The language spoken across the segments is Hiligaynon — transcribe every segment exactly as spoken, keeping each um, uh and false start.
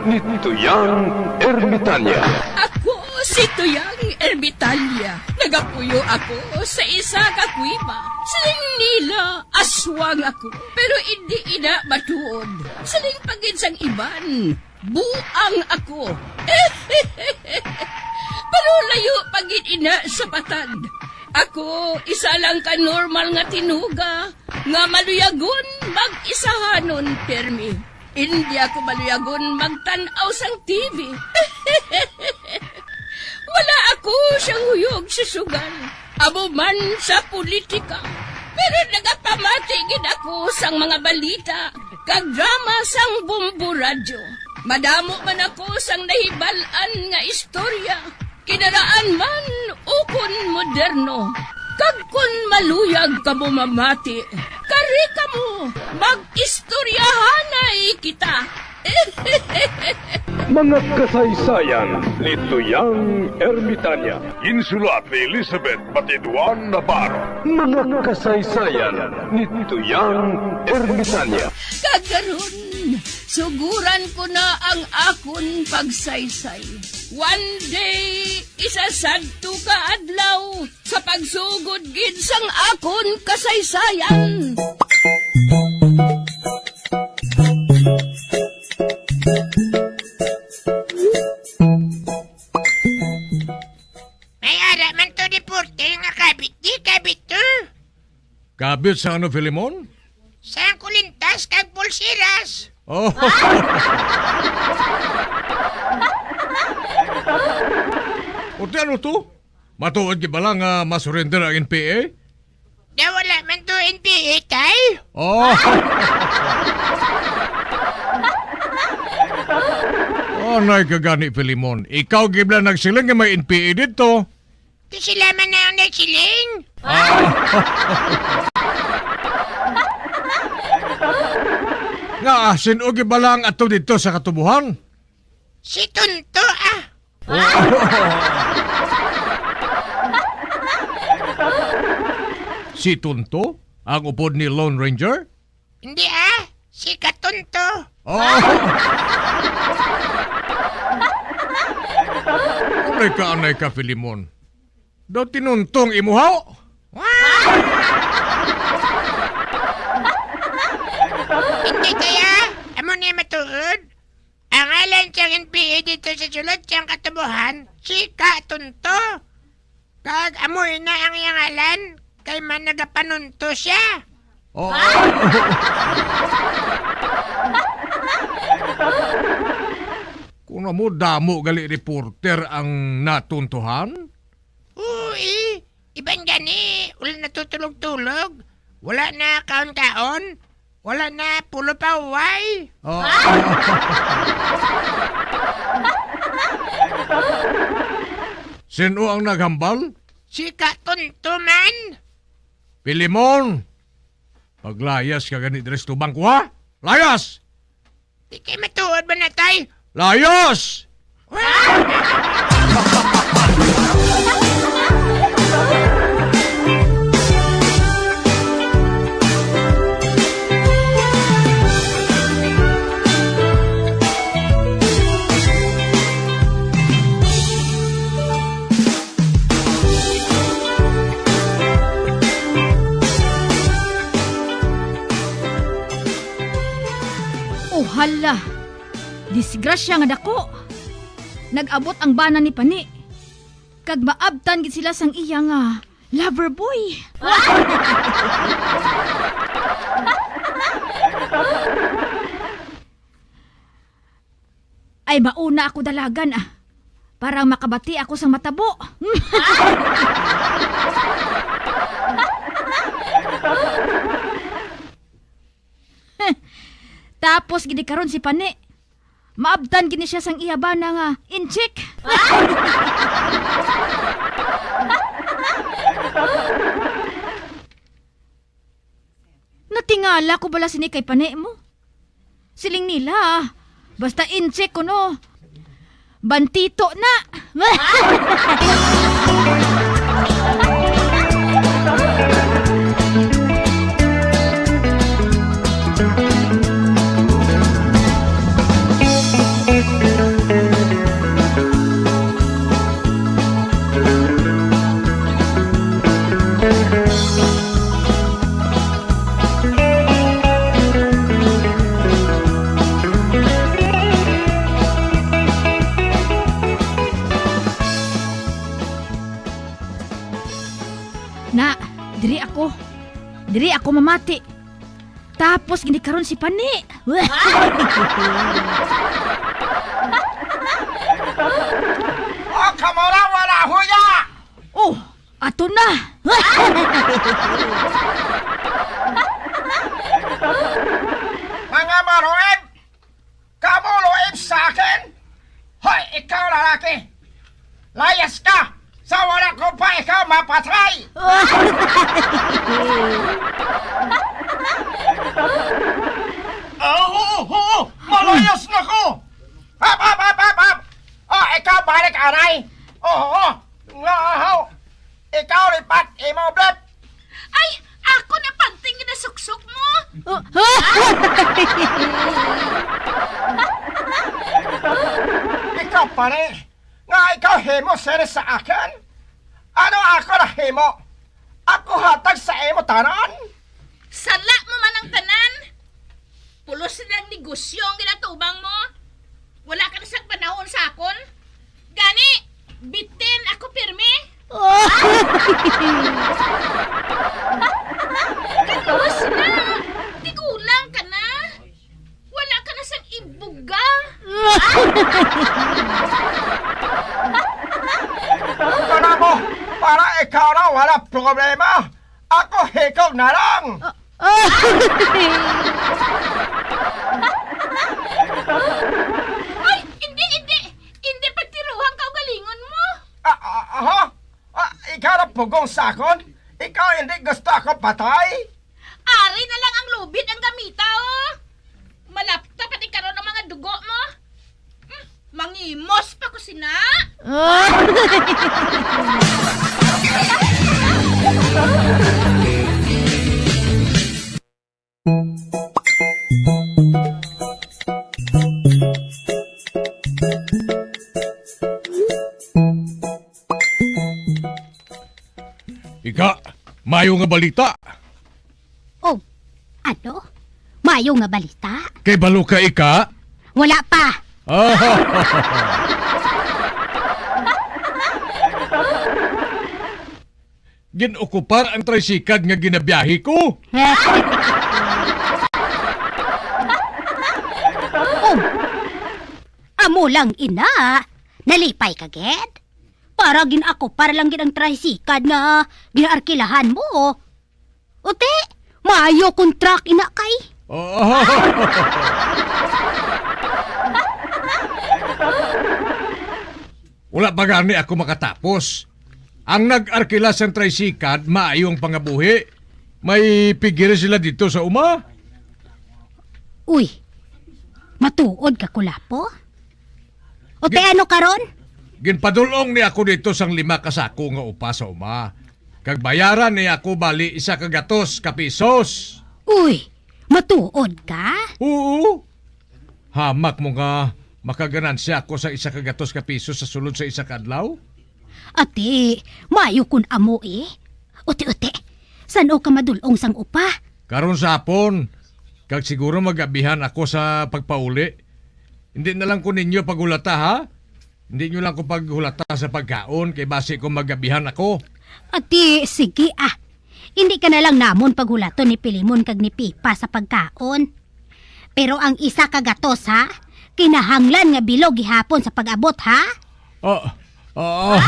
ni Tuyang Ermitanya. Ako si Tuyang Ermitanya. Nagapuyo ako sa isa ka kuweba. Siling nila, aswang ako. Pero indi ina matuod. Siling pa gid sang iban, buang ako. Pero layo pa gid ina sa patad. Ako, isa lang ka normal nga tinuga nga maluyagon mag-isahanon pirmi. Indi ako maluyagon magtan-aw sang T V. Wala ako siyang huyog sa sugal, amo man sa politika. Pero nagapamati gid ako sang mga balita kag drama sang Bombo Radyo. Madamo man ako sang nahibal-an nga istorya, kinaraan man ukon moderno. Kag kon maluyag kamo mamati, kari kamo, mag-istoryahanay kita. Mga kasaysayan ni Tuyang Ermitanya. Ginsulat ni Elizabeth Batiduan Navarro. Mga kasaysayan ni Tuyang Ermitanya. Kag karon, suguran ko na ang akon pagsaysay. One day, isa sadto ka adlaw, sa pagsugod gid sang akon kasaysayan. May ara man to deporte nga kabit, di kabit to. Kabit sa ano, Filemon? Sang kulintas kag pulseras. Oh. O, ti ano to? Matuod gid bala nga masurrender ang N P A? Da wala man to N P A, tay. Oh. Oh, nay ka gani, Filemon. Ikaw gid bala nagsiling nga may N P A dito. Ti sila man na ang nagsiling. Ah. Nga, ah, sin-o gid bala ang ato dito sa katubuhan? Si Tonto, ah. Si Tonto? Ang upod ni Lone Ranger? Hindi, ah. Si Katonto. Oh. Anay ka, anay ka, Filemon. Daw tinunto ang imo haw? Hindi kaya? Amo ni matuod? Ang ngalan sang N P A dito sa sulod sang katubuhan, si Katunto. Kag amo ina ang iyang ngalan, kay man nagapanunto siya. Oh. Kung amo, damo gali reporter ang natuntuhan? Uy, iban gani, wala natutulog-tulog, wala na kaon-kaon, wala na pulo pa uway. Oh. Sino ang naghambal? Si Katunto man. Pilimon, paglayas ka gani diri sa tubang ko, ha? Layas! Di kay matuod ba na, tay? Layas! O hala! Disgrasya nga dako! Nag-abot ang bana ni Pani, kag maabtan gid sila sang iya nga lover boy. Ay, mauna ako dalagan, ah, para makabati ako sang matabo. Tapos gid karon si Pani, maabtan gid ni siya sang iya bana nga inchik. Natingala ko bala sini kay Pani mo. Siling nila, basta inchik kuno, bantito na. Diri ako mamati. Tapos ginikaron si Pani. Oh, kamura, wala huya! Oh, ato na. Mga maruib, kamo luib sa akin. Hoy, ikaw lalaki, layas ka, sa wala ko pa ikaw mapatay. Ah, oo, oo, malayas na ko. Hap, hap, hap, hap, hap. Oh, ikaw balik, aray. Oo, oo. Nga, ahaw. Ikaw, lipat, imo, blip. Ay, ako na panting nga nasuksok mo. Oh. Ikaw, pare, nga ikaw himo sini sa akin? Ano ako na himo? Ako hatag sa imo tanan? Sala mo man ang tanan. Pulos na ang negosyo ang ginatubang mo. Wala ka na sang panahon sa akon. Gani, bitin ako pirmi. Oh. Kaluwas na. Tigulang ka na. Wala ka na sang ibuga. Kana mo, para ikaw na wala problema. Ako hikog na lang. Ah, ah. Ay, hindi, hindi. Hindi pagtiruhang kaugalingon mo. Ah, ah, aha? Ah, ikaw na pugong sa akon? Ikaw hindi gusto ako patay? Ari na lang ang lubid ang gamita, oh. Malapta pa ni karon ang mga dugo mo. Hmm, mangimos pa ko sina. Ah. Ika, mayo nga balita. Oh, ano? Mayo nga balita? Kay balo ka, Ika? Wala pa. Ah. Gin-okupar ang tricycad nga ginabiyahe ko. Oh, amo lang ina. Nalipay ka gid? Para gin-okupar lang gid ang tricycad nga ginaarkilahan mo. Uti, maayo kung truck ina kay. Oh. Wala pa gani ako makatapos. Ang nag-arkila sang tricycad, maayo ang pangabuhi. May pigiri sila dito sa uma. Uy, matuod ka, Kulapo? O Gi- te, ano karon? Ginpadul-ong ni ako dito sang lima ka sako nga upa sa uma. Kag bayaran ni ako bali isa ka gatos ka pisos. Uy, matuod ka? Oo. Hamak mo nga makaganansya ako sa isa ka gatos ka pisos sa sulod sa isa ka adlaw? Ati, maayo kun amo, eh. Uti-uti, san-o ka madul-ong sang upa? Karon sa hapon, kag siguro magabihan ako sa pagpauli. Hindi na lang ko ninyo paghulata, ha? Hindi nyo lang ko paghulata sa pagkaon, kay basi ko magabihan ako. Ati, sige, ah. Hindi ka na lang namon paghulaton ni Pilimon kag ni Pipa sa pagkaon. Pero ang isa ka gatos, ha? Kinahanglan nga bilog gihapon sa pag-abot, ha? Ah, ah.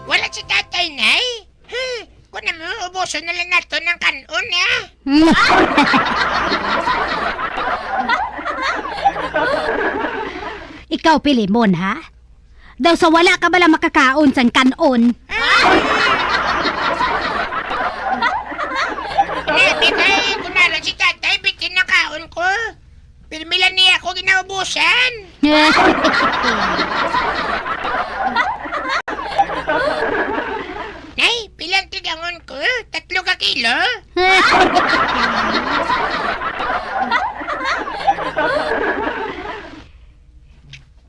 Wala si tatay, nay? Huh, kuno mo, ubuson na lang nato ng kanon, eh. Ikaw, Pilimon, ha? Daw sa wala ka bala makakaon sang kanon. Grabe kay, kunara si tatay, bitin na kaon ko. Pirmi lang niya ako ginaubusan. Ay, tatlo?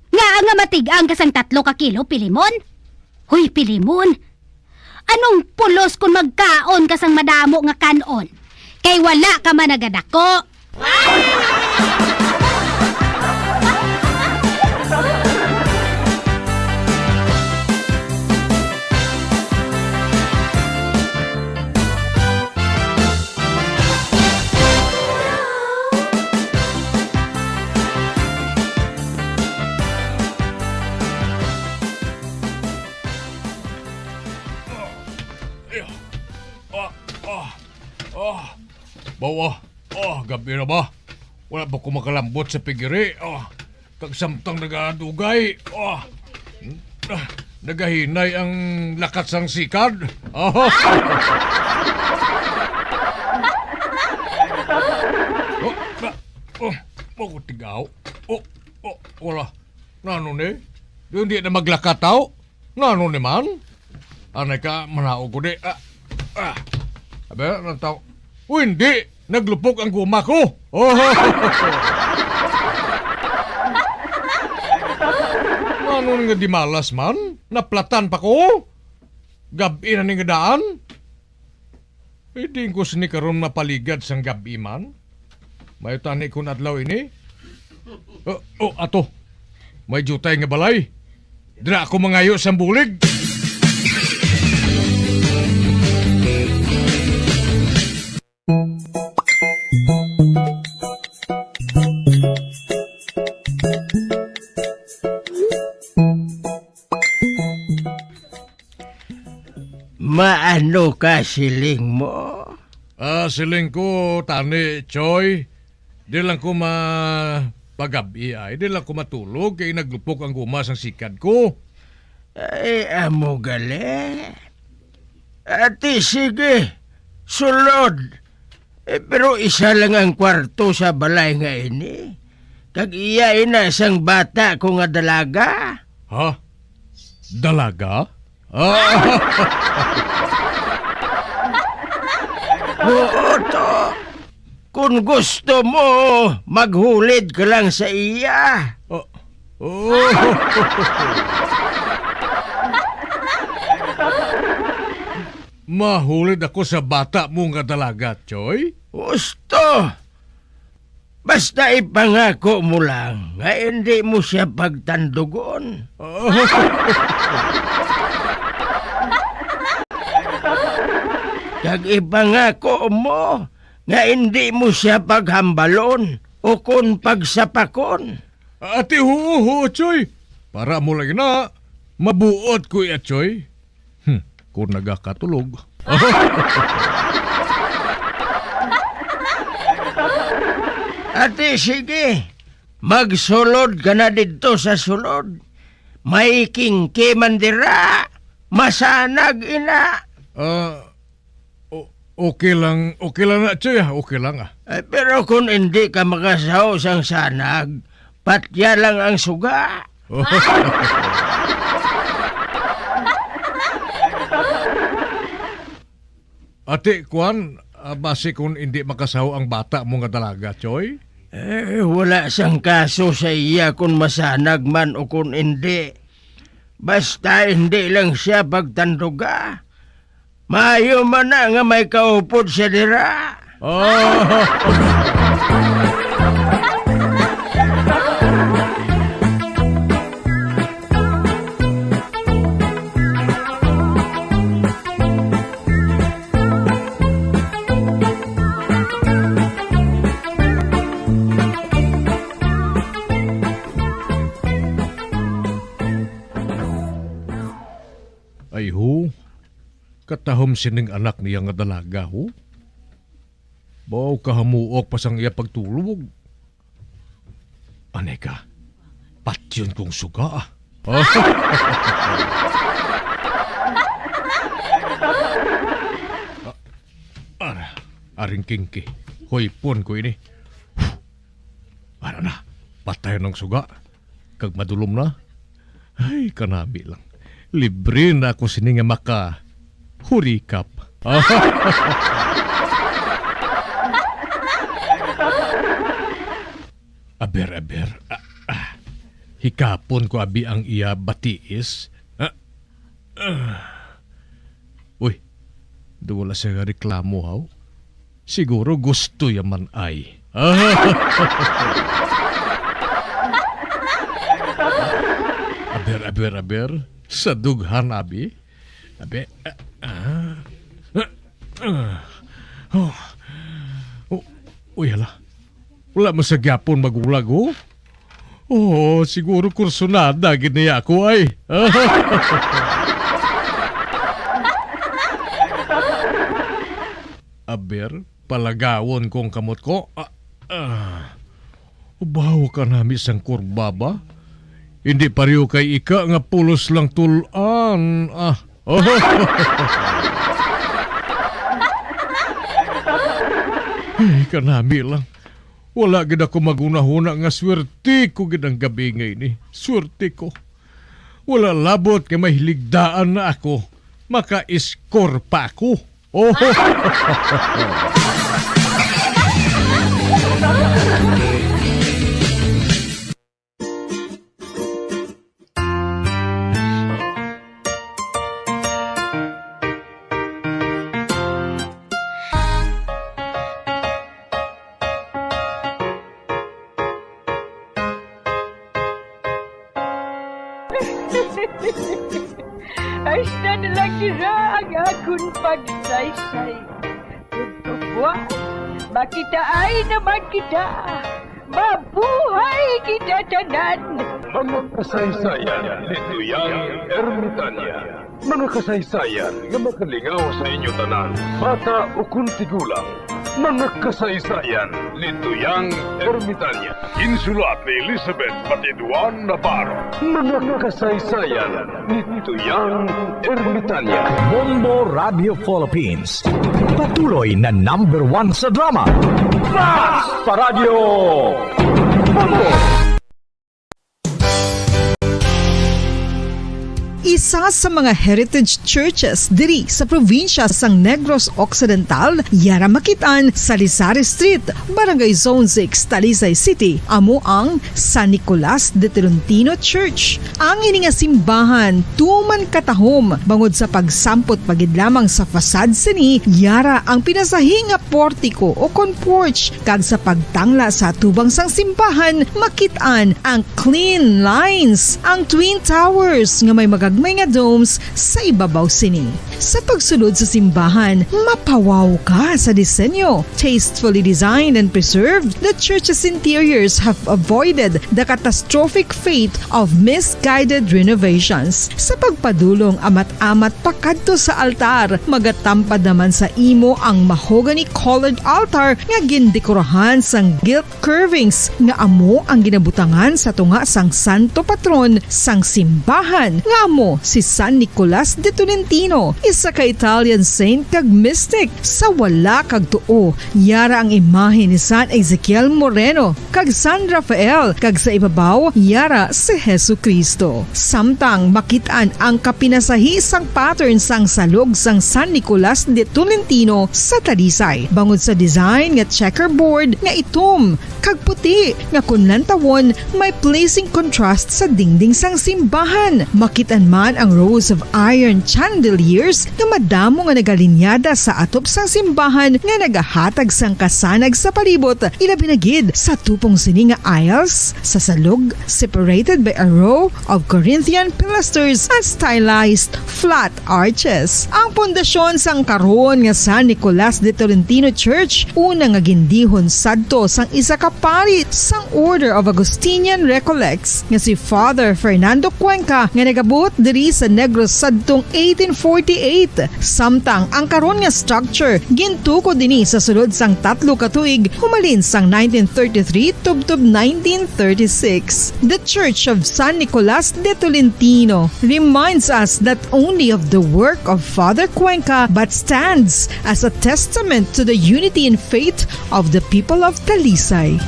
Nga nga matig-ang ka sang tatlo ka kilo, Pilimon? Hoy, Pilimon, anong pulos kon magkaon ka sang madamo nga kan-on? Kay wala ka man nagadako. Ah, ah, ah, ah. Bawa, ah, gab-i na ba? Wala pa ko makalambot sa pigiri. Ah, kag samtang nagadugay, ah, ah, nagahinay ang lakat sang sikad. Ah. Oh, na, oh, mao ko tigaw. Oh, oh, wala. Nano ni? Di, hindi na maglakataw? Nano ni man? Anay ka, manaog ko di. Ah, ah. Abi, nang tao. O, hindi! Naglupok ang guma ko! Oh! Nano ni nga di malas man? Naplatan pa ko? Gab-i na ni nga daan? Pwede ko sini karon mapaligad sang gab-i man? May tani kon adlaw ini? Oh, oh, ato. May diutay nga balay. Dira ako mangayo sang bulig. Maano ka siling mo? Ah, siling ko, tani, Choy, di lang ko ma-, pagab-i ay, di lang ko matulog kay naglupok ang guma sang sikad ko. Ay, amo gali. Ati, sige, sulod. Eh, pero isa lang ang kwarto sa balay nga ini. Kag iya ina sang bata ko nga dalaga. Ha? Dalaga? Ah. Oo, to. Kung gusto mo, maghulid ka lang sa iya. Oh. Oh. Mahulid ako sa bata mo nga dalaga, Choy? Gusto. Basta ipangako mo lang nga indi mo sia pagtandugon. Kag ipangako mo nga indi mo sia paghambalon ukon pagsapakon. Ati, huo, huo, Choy. Para mo lagi na, mabuot ko iya, Choy. Hmm, kung nagakatulog. Ati, sige. Magsulod ka na didto sa sulod. May kingki man dira. Masanag ina. Ah, o-, okay lang, okay lang na, Choy, ah. Okay lang, ah. Eh, pero kung hindi ka makasaho sang sanag, patya lang ang suga. Ati, kuwan, ah, basi kung hindi makasaho ang bata mo nga dalaga, Choy? Eh, wala sang kaso sa iya kung masanag man o kung hindi. Basta hindi lang sia pagtanduga. Maayo man na nga may kaupod sia dira. Oh. Ay, ho. Katahom sining anak niya nga dalaga, ho. Baw kahamuok pa sang iya pagtulog. Anay ka, patyon kong suga, ah. Ah, ara, aring kingki, huypon ko ini. Ara na, patay ang suga. Kag madulom na. Ay, kanami lang. Libre na ako sini nga maka-hurikap. Aber, aber. Ah, ah. Hikapon ko abi ang iya batiis. Ah, ah. Uy, daw wala siya nga reklamo, haw? Siguro gusto ya man ay. Aber, aber, aber. Sa dughan, abi. Abi, ah, ah, ah, oh, oh, uy, hala. Wala man sa gyapon magulag, oh. Oh, siguro kursunada gid niya ako, ay. Aber, palagawon kong kamot ko. Ah, ah. Ubaw ka nami sang kurba ba? Hindi pareho kay ika nga pulos lang tul-an. Ah. Ay, kanami lang. Wala gid ako maghunahuna nga swerte ko gid ang gabi nga ini. Swerte ko. Wala labot nga may hiligdaan na ako. Maka-score pa ako. Oh. Hasta na lang dira ang akon pagsaysay. Ug buwas, makitaay naman kita. Mabuhay kita tanan! Mga kasaysayan ni Tuyang Ermitania. Mga kasaysayan nga makalingaw sa inyo tanan, bata ukon tigulang. Mga kasaysayan ni Tuyang Ermitania. Insulat ni Elizabeth Batiduan Navarro. Mga kasaysayan ni Tuyang Ermitania. Bombo Radio Philippines. Patuloy na number one sa drama. Fast pa Radyo Bombo! Isa sa mga heritage churches diri sa probinsya sang Negros Occidental, yara makit-an sa Lisari Street, Barangay Zone six, Talisay City, amo ang San Nicolas de Tolentino Church. Ang ini nga simbahan tuman katahom bangod sa pagsampot pa gid lamang sa facade sini, yara ang pinasahi nga portiko o kon porch, kag sa pagtangla sa atubang sang simbahan, makit-an ang clean lines, ang twin towers nga may magagmay nga domes sa ibabaw sini. Sa pagsulod sa simbahan, mapawaw ka sa disenyo. Tastefully designed and preserved, the church's interiors have avoided the catastrophic fate of misguided renovations. Sa pagpadulong amat-amat pakadto sa altar, magatampad naman sa imo ang mahogany-colored altar nga gindekorahan sang gilt curvings nga amo ang ginabutangan sa tunga sang santo patron sang simbahan, nga amo si San Nicolas de Tolentino, isa ka Italian saint kag mystic. Sa wala kag tuo, yara ang imahe ni San Ezekiel Moreno kag San Rafael, kag sa ibabaw, yara si Jesu-Cristo. Samtang makit-an ang kapinasahi sang pattern sang salog sang San Nicolas de Tolentino sa Talisay, bangod sa design nga checkerboard nga itom kag puti nga kon lantawon may pleasing contrast sa dingding sang simbahan. Makit-an man ang rows of iron chandeliers nga madamo nga nagalinyada sa atop sang simbahan nga nagahatag sang kasanag sa palibot, ilabi na gid sa tupong sini nga aisles sa salog, separated by a row of Corinthian pilasters and stylized flat arches. Ang pundasyon sang karon nga San Nicolas de Tolentino Church, una nga gindihon sadto sang isa ka pari sang Order of Augustinian Recollects nga si Father Fernando Cuenca, nga nagabuot diri sa Negros sadtong eighteen forty-eight. Samtang ang karon nga structure gintukod ini sa sulod sang tatlo ka tuig, humalin sang nineteen thirty-three tubtob nineteen thirty-six. The Church of San Nicolas de Tolentino reminds us not only of the work of Father Cuenca, but stands as a testament to the unity in faith of the people of Talisay.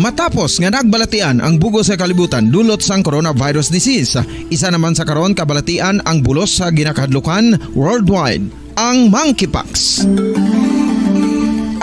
Matapos nga nagbalatian ang bug-os nga kalibutan dulot sang coronavirus disease, isa naman sa karon kabalatian ang bulos sa ginakahadlukan worldwide, ang monkeypox.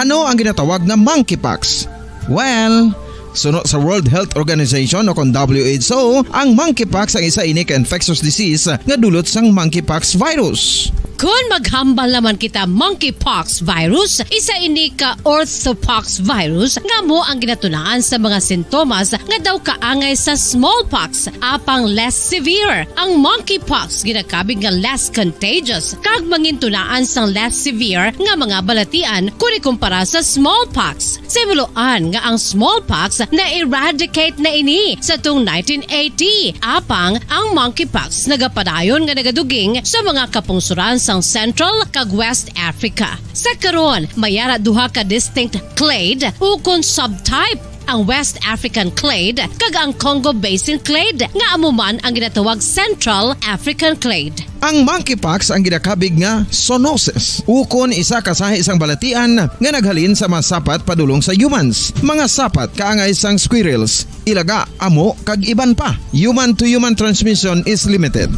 Ano ang ginatawag nga monkeypox? Well, suno sa World Health Organization o kon W H O, ang monkeypox ang isa ini ka infectious disease nga dulot sang monkeypox virus. Kon maghambal naman kita, monkeypox virus, isa ini ka orthopox virus nga amo ang ginatunaan sa mga sintomas nga daw kaangay sa smallpox, apang less severe. Ang monkeypox ginakabig nga less contagious kag mangintunaan sang less severe nga mga balatian kon ikumpara sa smallpox. Sa hibaluan nga ang smallpox na-eradicate na ini sa tung nineteen eighty, apang ang monkeypox nagapadayon nga nagaduging sa mga kapungsoran sang Central kag West Africa. Sa karon, may ara duha ka distinct clade ukon subtype, ang West African clade kag ang Congo Basin clade, nga amo man ang ginatawag Central African clade. Ang monkeypox ang ginakabig nga zoonosis, ukon isa ka sahi sang balatian nga naghalin sa mga sapat padulong sa humans, mga sapat kaangay sang squirrels, ilaga, amo, kag iban pa. Human to human transmission is limited.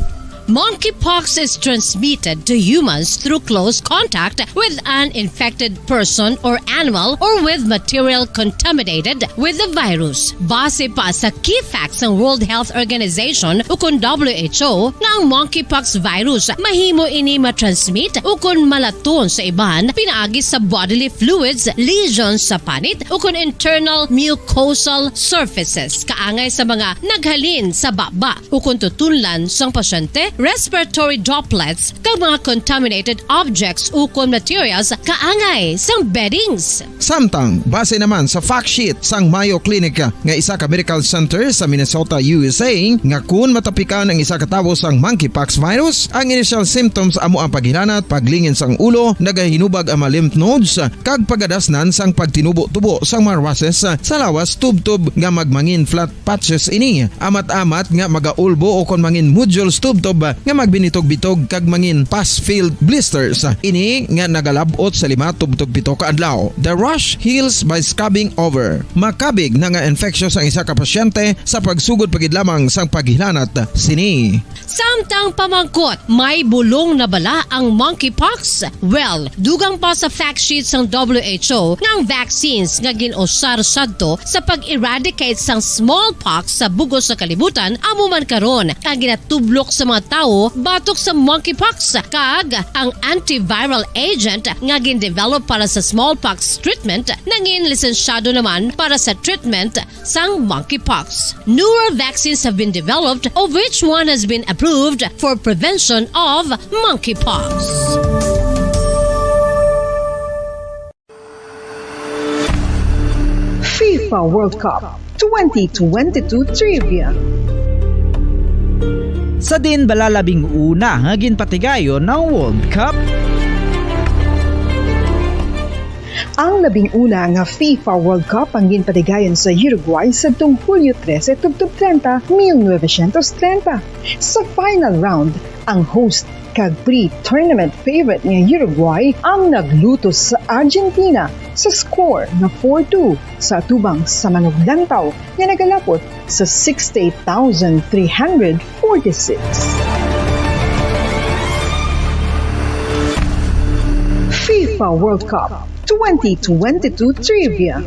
Monkeypox is transmitted to humans through close contact with an infected person or animal or with material contaminated with the virus. Base pa sa key facts sang World Health Organization ukon W H O, nga ang monkeypox virus mahimo ini matransmit ukon malaton sa iban pinaagi sa bodily fluids, lesions sa panit, ukon internal mucosal surfaces, kaangay sa mga naghalin sa baba, ukon tutunlan sang pasyente, respiratory droplets, kag mga contaminated objects ukon materials kaangay sang beddings. Samtang, base naman sa fact sheet sang Mayo Clinic nga isa ka medical center sa Minnesota, U S A, nga kun matapikan ang isa ka tawo sang monkeypox virus, ang initial symptoms amo ang paghilanat, paglingin sang ulo, nagahinubag ang mga lymph nodes, kag pagadasnan sang pagtinubo-tubo sang mga rushes sa lawas tubtob nga magmangin flat patches ini. Amat-amat nga magaulbo o kon mangin nodules tubtob nga magbinitog-bitog kag mangin pus-filled blisters. Ini nga nagalab-ot sa lima tubtob pito ka adlaw. The rash heals by scabbing over. Makabig na nga infectious ang isa ka pasyente sa pagsugod pa gid lamang sang paghilanat sini. Samtang pamangkot, may bulong na bala ang monkeypox? Well, dugang pa sa fact sheet sang W H O nga ang vaccines nga gin-usar sadto sa pag-eradicate sang smallpox sa bug-os nga kalibutan amo man karon ang ginatublok sa mga tawo batok sa monkeypox, kag ang antiviral agent nga gin-develop para sa smallpox treatment nangin lisensyado naman para sa treatment sang monkeypox. Newer vaccines have been developed, of which one has been approved for prevention of monkeypox. FIFA World Cup twenty twenty-two Trivia. Sa diin bala labing una nga ginpatigayon ang World Cup? Ang labing una nga FIFA World Cup ang ginpatigayon sa Uruguay sadtong Hulyo trese tubtob treinta, mil novecientos treinta. Sa final round, ang host kag pre-tournament favorite nga Uruguay ang naglutos sa Argentina sa score nga four two sa atubang sa manuglantaw nga nagalapot sa sixty-eight thousand three hundred forty-six. FIFA World Cup twenty twenty-two Trivia.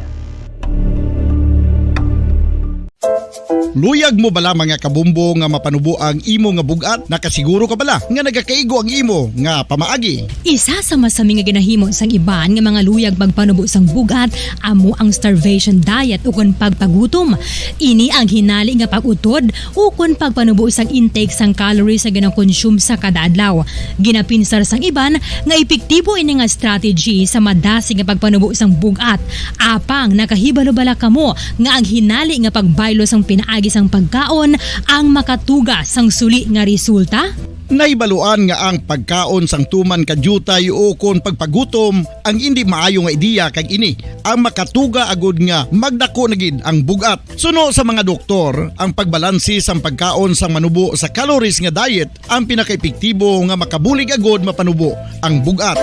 Luyag mo bala, mga kabombo, nga mapanubo ang imo nga bug-at? Nakasiguro ka bala nga nagakaigo ang imo nga pamaagi? Isa sa masami nga ginahimo sang iban nga mga luyag pagpanubo sang bug-at amo ang starvation diet ukon pagpagutom. Ini ang hinali nga pag-utod ukon pagpanubo sang intake sang calories nga ginakonsume sa kada adlaw. Ginapinsar sang iban nga epektibo ini nga strategy sa madasig nga pagpanubo sang bug-at. Apang nakahibalo bala kamo nga ang hinali nga pagbaylo sang pinaagi sang pagkaon ang makatuga sang suli nga resulta? Nahibaluan nga ang pagkaon sang tuman ka diutay ukon pagpagutom ang indi maayo nga ideya, kag ini ang makatuga agud nga magdako na gid ang bug-at. Suno sa mga doktor, ang pagbalanse sang pagkaon sang manubo sa calories nga diet ang pinakaepektibo nga makabulig agud mapanubo ang bug-at.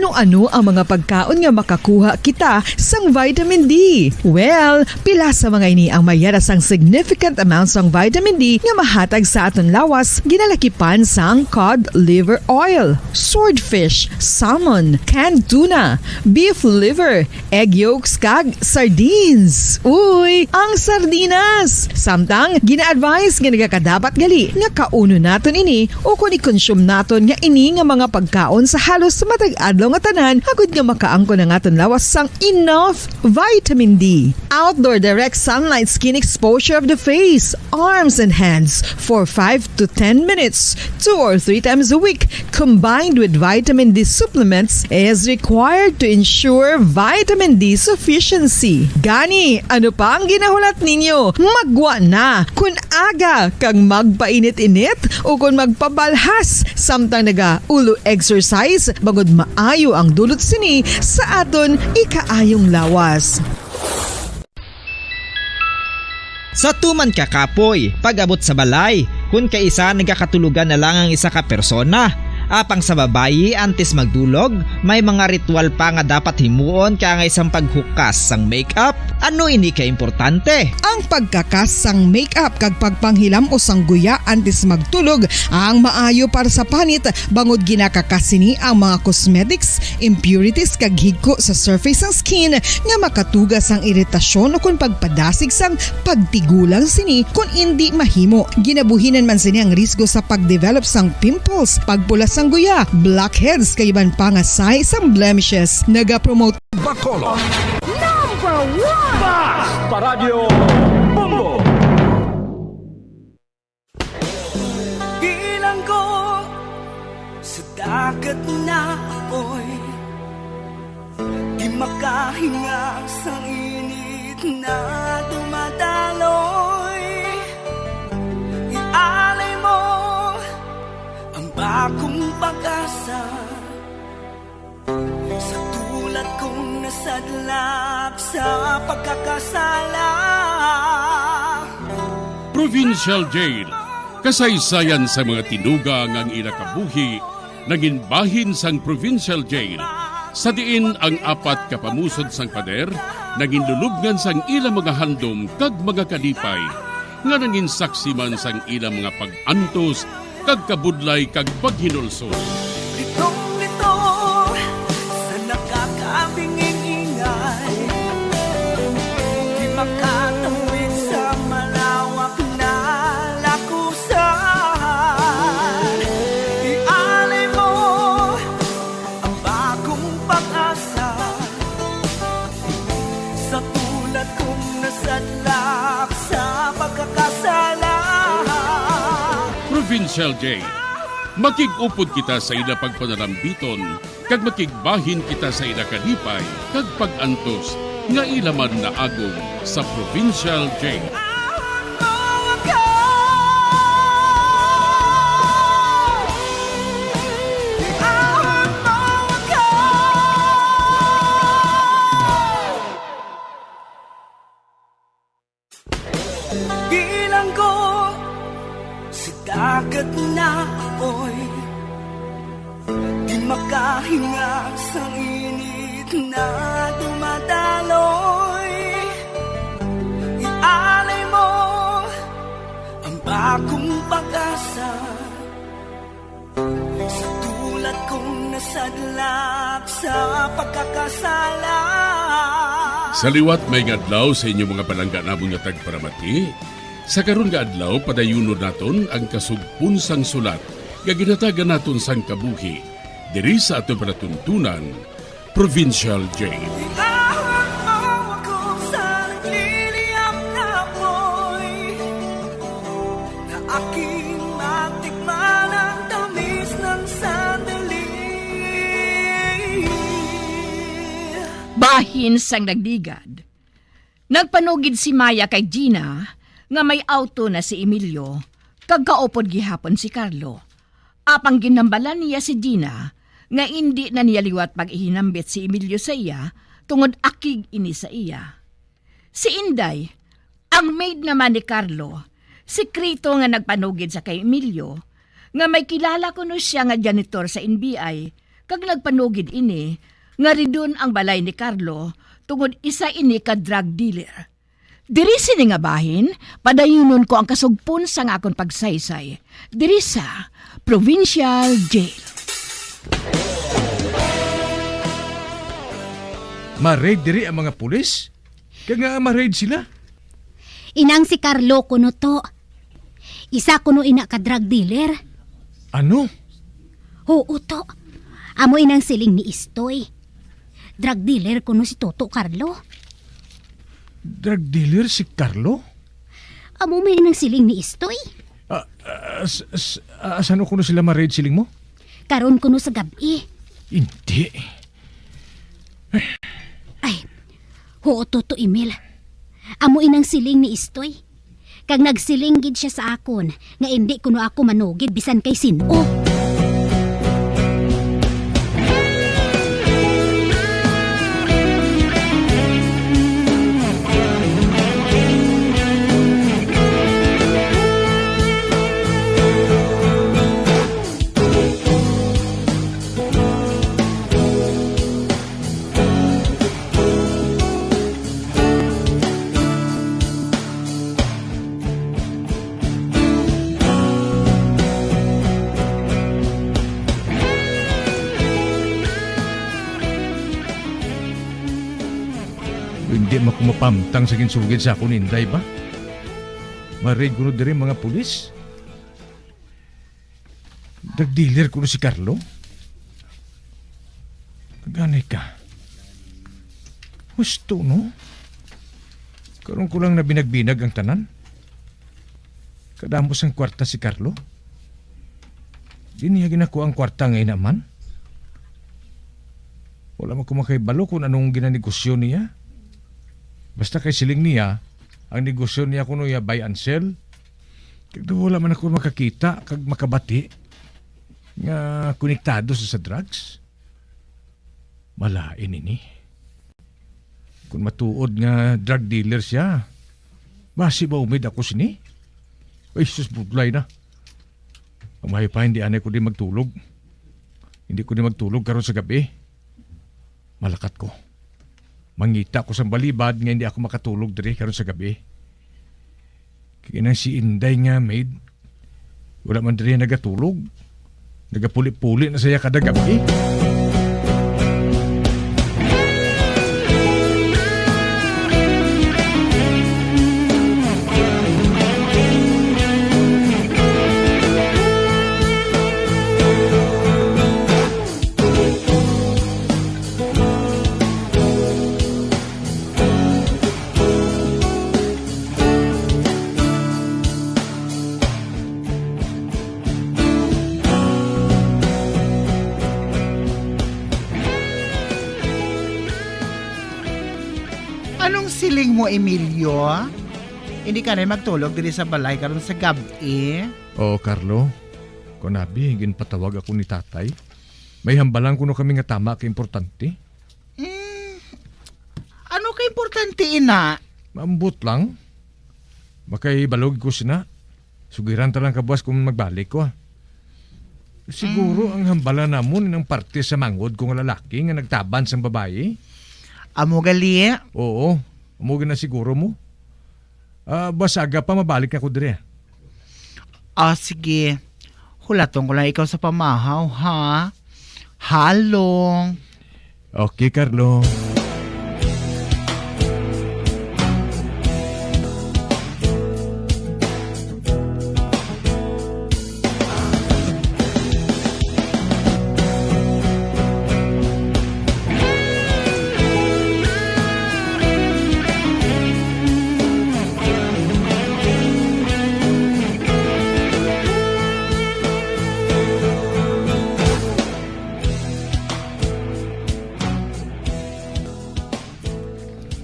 Ano-ano ang mga pagkaon nga makakuha kita sang vitamin D? Well, pila sa mga ini ang mayara sang significant amount sang vitamin D nga mahatag sa aton lawas, ginalakipan sang cod liver oil, swordfish, salmon, canned tuna, beef liver, egg yolks, kag sardines. Uy, ang sardinas! Samtang, gina-advise nga nagakadapat gali nga kaunon naton ini ukon i-consume naton nga ini nga mga pagkaon sa halos matag adlaw nga tanan, agud nga makaangkon ang aton lawas sang enough vitamin D. Outdoor direct sunlight skin exposure of the face, arms, and hands for five to ten minutes, two or three times a week, combined with vitamin D supplements, is required to ensure vitamin D sufficiency. Gani, ano pa ang ginahulat ninyo? Magwa na! Kun aga kag magpainit-init ukon magpabalhas samtang nagaulo exercise, bangod maayo ang dulot sini sa aton ikaayong lawas. Sa tuman ka kapoy, pag-abot sa balay, kun kaisa nagakatulogan na lang ang isa ka persona. Apang sa babayi, antes magdulog, may mga ritual pa nga dapat himuon, kaangay sang paghukas sang makeup. Ano ini ka importante? Ang pagkakas sang makeup kag pagpanghilam-os sang guya antes magtulog ang maayo para sa panit, bangod ginakakas sini ang mga cosmetics, impurities, kag higko sa surface sang skin nga makatuga sang iritasyon ukon pagpadasig sang pagtigulang sini kon indi mahimo. Ginabuhinan man sini ang risgo sa pagdevelop sang pimples, pagpula sang guya, blackheads, kag iban pa nga sahi sang blemishes. Nagapromote Bacolod. Number one! Bas Paradyo Bombo! Bilanggo sa dagat na apoy, di makahinga sa init na dumadaloy. Ialay mo ang bagong pag-asa sa tulad kong nasadlak sa pagkakasala. Provincial Jail. Kasaysayan sa mga tinuga nga ang ila kabuhi nangin bahin sang Provincial Jail, sa diin ang apat ka pamusod sang pader nangin lulubngan sang ila mga handom kag mga kalipay, nga nangin saksi man sang ila mga pag-antos kag kabudlay kag paghinulsol. Litong-lito sa nakakabinging ingay, di makatawid sa malawak na lakusan. Ialay mo ang bagong pag-asa sa tulad kong nasadlak sa pagkakasala. Provincial Jail. Makig-upod kita sa ila pagpanalambiton, kag makigbahin kita sa ila kalipay kag pag-antos nga ila man naagom sa Provincial Jail. Bilanggo sa dagat na apoy, di makahinga sa init na dumadaloy. Ialay mo ang bagong pag-asa sa tulad kong nasadlak sa pagkakasala. Sa liwat, maayong adlaw sa inyo mga palangga namon nga tagparamati. Sa karon nga adlaw, padayunon naton ang kasugpon sang sulat nga ginhatagan naton sang kabuhi diri sa aton palatuntunan, Provincial Jail. Iahon mo ako sa nagliliyab na apoy, na aking matikman ang tamis ng sandali. Bahin sang nagligad. Nagpanugid si Maya kay Gina nga may auto na si Emilio, kag kaupod gihapon si Carlo. Apang ginhambalan niya si Gina nga indi na niya liwat pag-ihinambit si Emilio sa iya, tungod akig ini sa iya. Si Inday, ang maid naman ni Carlo, sikreto nga nagpanugid sa kay Emilio nga may kilala kuno siya nga janitor sa N B I, kag nagpanugid ini nga ridon ang balay ni Carlo tungod isa ini ka drug dealer. Diri sini nga bahin, padayunon ko ang kasugpon sang akon pagsaysay diri sa Provincial Jail. Ma-raid diri ang mga pulis? Kaya nga ma-raid sila? Inang si Carlo kuno to. Isa kuno ina ka drug dealer. Ano? Huo to. Amo inang siling ni Istoy. Drug dealer kuno si Toto Carlo. Drug dealer si Carlo? Amo man inang siling ni Istoy. Ah, ah, s- s- ah, saan kuno sila ma-raid siling mo? Karon kuno sa gabi. Hindi. Ay, huo, Toto Emil. Amo inang siling ni Istoy. Kag nagsiling gid siya sa akon nga indi kuno ako manugid bisan kay sin-o. Hindi man ko mapamtang sa ginsugid sa akon ni Inday ba? Ma-raid kuno diri mga pulis. Drug dealer kuno si Carlo? Gani ka. Husto, no? Karon ko lang nabinag-binag ang tanan. Kadamo sang kwarta si Carlo. Di niya ginakuha ang kwarta nga inaman. Wala man ko makahibalo kung anong ginanegosyo niya. Basta kay siling niya, ang negosyo niya kuno ya buy and sell. Kag daw wala man ako makakita kag makabati nga konektado sa, sa drugs. Malain ini. Kung matuod nga drug dealer siya, basi maumid ako sini. Ay, sus, budlay na. Ang mayo pa, hindi anay ko di magtulog. Hindi ko di magtulog karon sa gabi. Malakat ko. Mangita ko sang balibad nga hindi ako makatulog diri karon sa gabi. Kay nang si Inday nga maid, wala man diri nagatulog. Nagapuli-puli na siya kada gabi. Anong siling mo, Emilio? Hindi ka na magtulog diri sa balay karon sa gab-i? Oo, Carlo. Kunabi, ginpatawag ako ni tatay. May hambalan kuno kami nga tama ka importante. Hmm, ano ka importante ina? Maambot lang. Makaibalog ko sina. Sugiran ta lang kabuas kung magbalik ko, ah. Siguro Mm. ang hambalan namon ang parte sa manghod ko nga lalaki nga nagtaban sang babayi. Amo gali? Oo, amo gina siguro mo. Ah, basta aga pa mabalik ako diri. Ah, sige. Hulaton ko lang ikaw sa pamahaw, ha? Halong. Okay, Carlo.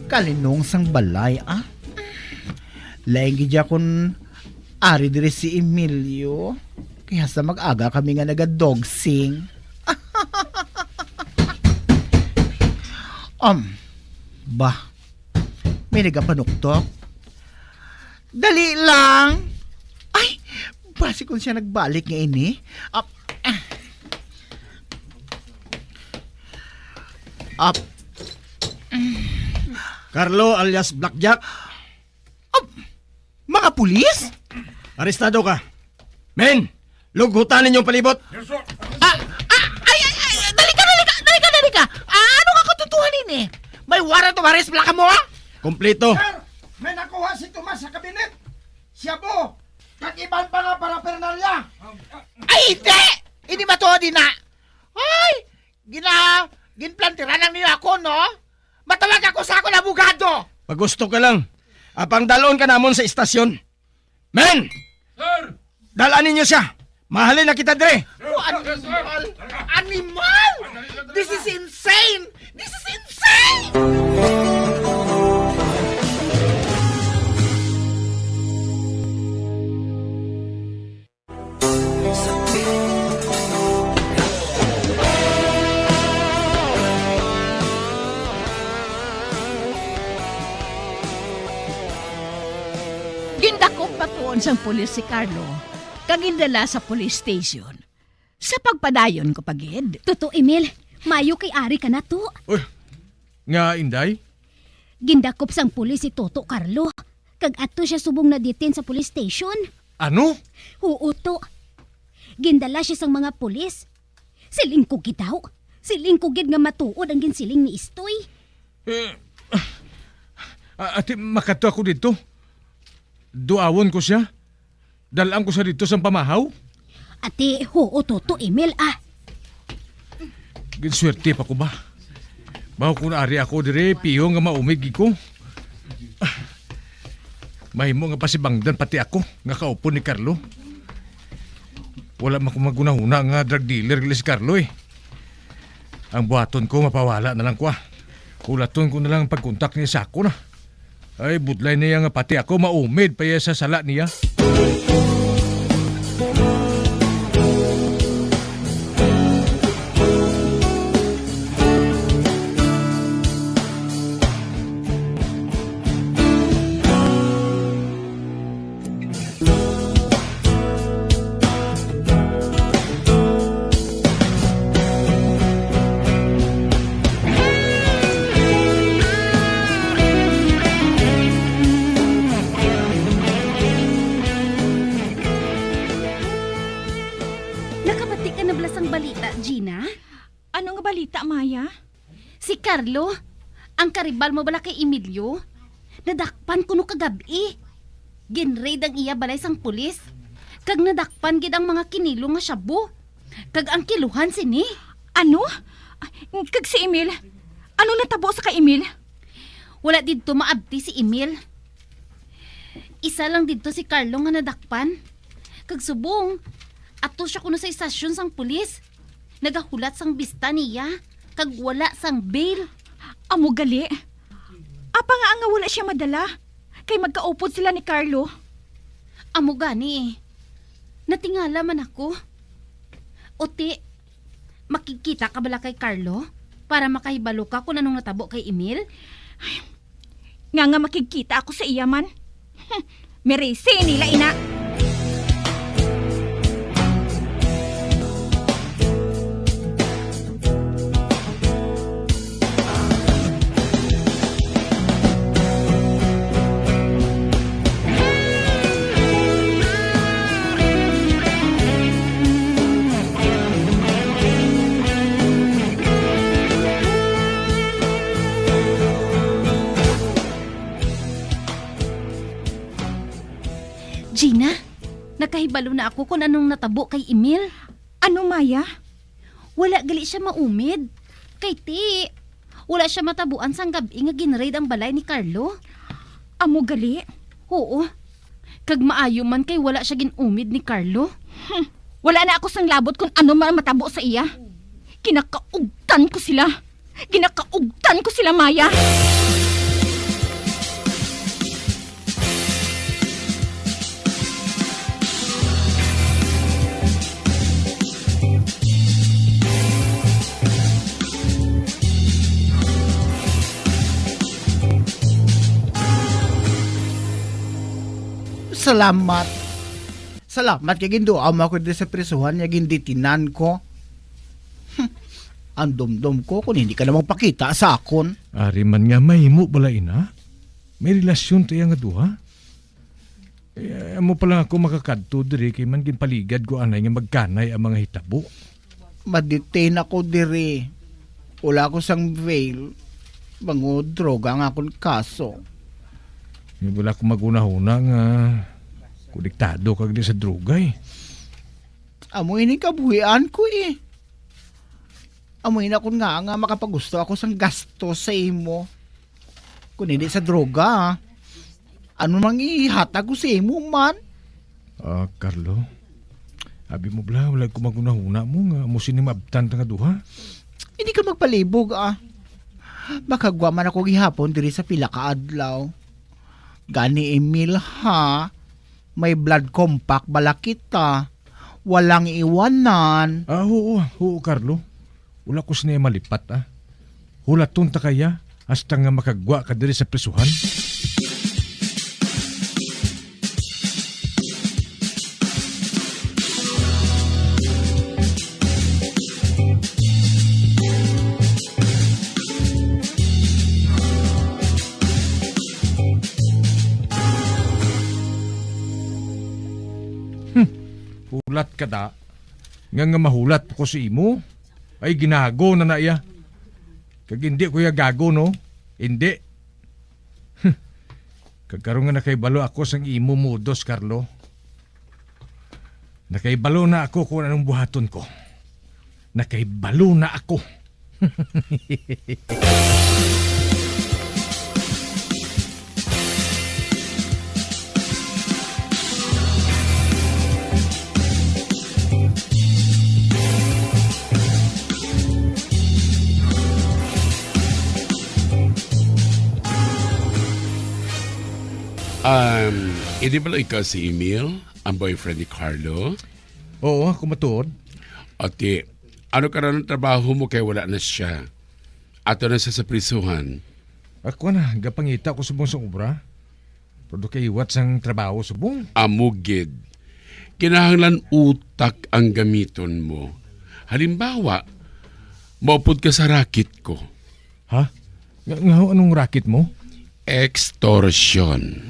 Kalinong sang balay, ah. Lain gid ya kun ari diri si Emilio. Kaya sa mag-aga kami nga nagadogsing. Um, bah, may nagapanuktok. Dali lang. Ay, basi kung siya nagbalik nga ini. Ah, ah. Ah, Carlo alias Blackjack. Ah, mga pulis? Arestado ka. Men, lughutan ninyo ang palibot. Ah, ah, ay, ay, ay, dali ka, dali ka, dali ka, dali ka. Ah, ano nga katotohanan ini? May warrant of arrest bala kamo, ha? Kompleto. Sir, may nakuha si Tomas sa kabinet. Shabu, kag iban pa nga paraphernalia. Ay, hindi! Hindi matuod ina. Ay, gina, ginplantiran lang niyo ako, no? Matawag ako sa akon abogado. Pag gusto ka lang. Apang dalon ka namon sa istasyon. Men! Sir! Dal-an ninyo siya. Mahalin na kita dire. Oh, animal! Animal! This is insane! This is insane! Gindakop patuon sang pulis si Carlo kag gindala sa police station. Sa pagpadayon ko pa gid. Toto Emil, mayo kay ari ka na to. Uy, nga, Inday? Gindakop sang pulis si Toto Carlo, kag ato siya subong na-detain sa police station. Ano? Huo to. Gindala siya sang mga pulis. Siling ko gid daw. Siling ko gid nga matuod ang ginsiling ni Istoy. Eh, ah, ati, makadto ako didto. Duawon ko sia. Dal-an ko sia didto sang pamahaw. Ati, huo, Toto Emil, ah. Ginswerte pa ko ba? Baw kun ari ako dire, pihong nga maumid gid ko. Ah, mahimo nga pasibangdan pati ako nga kaupod ni Carlo. Wala man ko maghunahuna nga drug dealer gali si Carlo, eh. Ang buhaton ko, mapawala na lang ko, ah. Hulaton ko na lang ang pagkontak niya sa akon, ah. Ay, budlay niya nga pati ako maumid pa iya sa sala niya. Nakabati ka na bala sang balita, Gina? Ano nga balita, Maya? Si Carlo, ang karibal mo bala kay Emilio, nadakpan kuno kagab-i. Ginraid ang iya balay sang pulis, kag nadakpan gid ang mga kinilo nga shabu, kag ang kiluhan sini. Ano? Kag si Emil? Ano natabo sa kay Emil? Wala didto maabti si Emil. Isa lang didto si Carlo nga nadakpan. Kag subong, ato sia kuno sa istasyon sang pulis. Nagahulat sang bista niya, kag wala sang bail. Amo gali. Apa nga nga wala sia madala? Kay magkaupod sila ni Carlo. Amo gani. Natingala man ako. Uti, makigkita ka bala kay Carlo para makahibalo ka kon anong natabo kay Emil? Nga nga makigkita ako sa iya man. Hmm, merisi nila ina. Gina, nakahibalo na ako kon anong natabo kay Emil. Ano, Maya? Wala gali sia maumid. Kay ti, wala sia matabuan sang gab-i nga ginraid ang balay ni Carlo. Amo gali? Oo. Kag maayo man kay wala sia gin-umid ni Carlo. Hmm. Wala na ako sang labot kon ano man ang matabo sa iya. Ginakaugtan ko sila. Ginakaugtan ko sila, Maya. Salamat. Salamat kay ginduaw mo ako diri sa prisuhan nga gindetinan ko. Hmm. ang dumdom ko kung hindi ka na magpakita sa akon. Ari man nga, mahimo bala ina? May relasyon ta iya nga duha? Eh, amo pa lang ako makakadto diri kay man ginpaligad ko anay nga magkanay ang mga hitabo. Ma-detain ako diri. Wala ako sang bail. Bangod droga ang akon kaso. Wala ko maghunahuna nga konektado ka gid sa droga, eh. Amo ini kabuhian ko, eh. Amo ini akon nga, nga makapagusto ako sang gasto sa imo. Kung hindi sa droga, ah. Ano mang ihatag ko sa imo man? Ah, Carlo, abi mo bala, wala ko maghunahuna mo nga amo sini maabtan ta nga duha. Hindi ka magpalibog, ah. Makagwa man ako gihapon diri sa pila ka adlaw. Gani, Emil, ha? May blood compact bala kita. Walang iwanan. Ah, oo, oo, Carlo. Wala ko sini malipat, ah. Hulaton ta kaya hasta nga makagwa ka diri sa prisuhan. Hmm. Hulat ka da. Nga, nga mahulat ko sa imo? Ay, ginago na na iya. Kag hindi ko iya gago, no? Hindi. Kag karon nga nakahibalo ako sang imo modus, Carlo. Nakahibalo na ako kung anong buhaton ko. Nakahibalo na ako. Um, hindi pala ikaw si Emil, ang boyfriend ni Carlo? Oo, ako matuod. Ati, ano ka na ng trabaho mo kay wala na siya? Ato na siya sa prisuhan. Ako na, gapangita ko subong sa obra. Pero kay iwat sang trabaho subong. Amo gid. Kinahanglan utak ang gamiton mo. Halimbawa, maupod ka sa racket ko. Ha? Nga, nga anong racket mo? Extortion.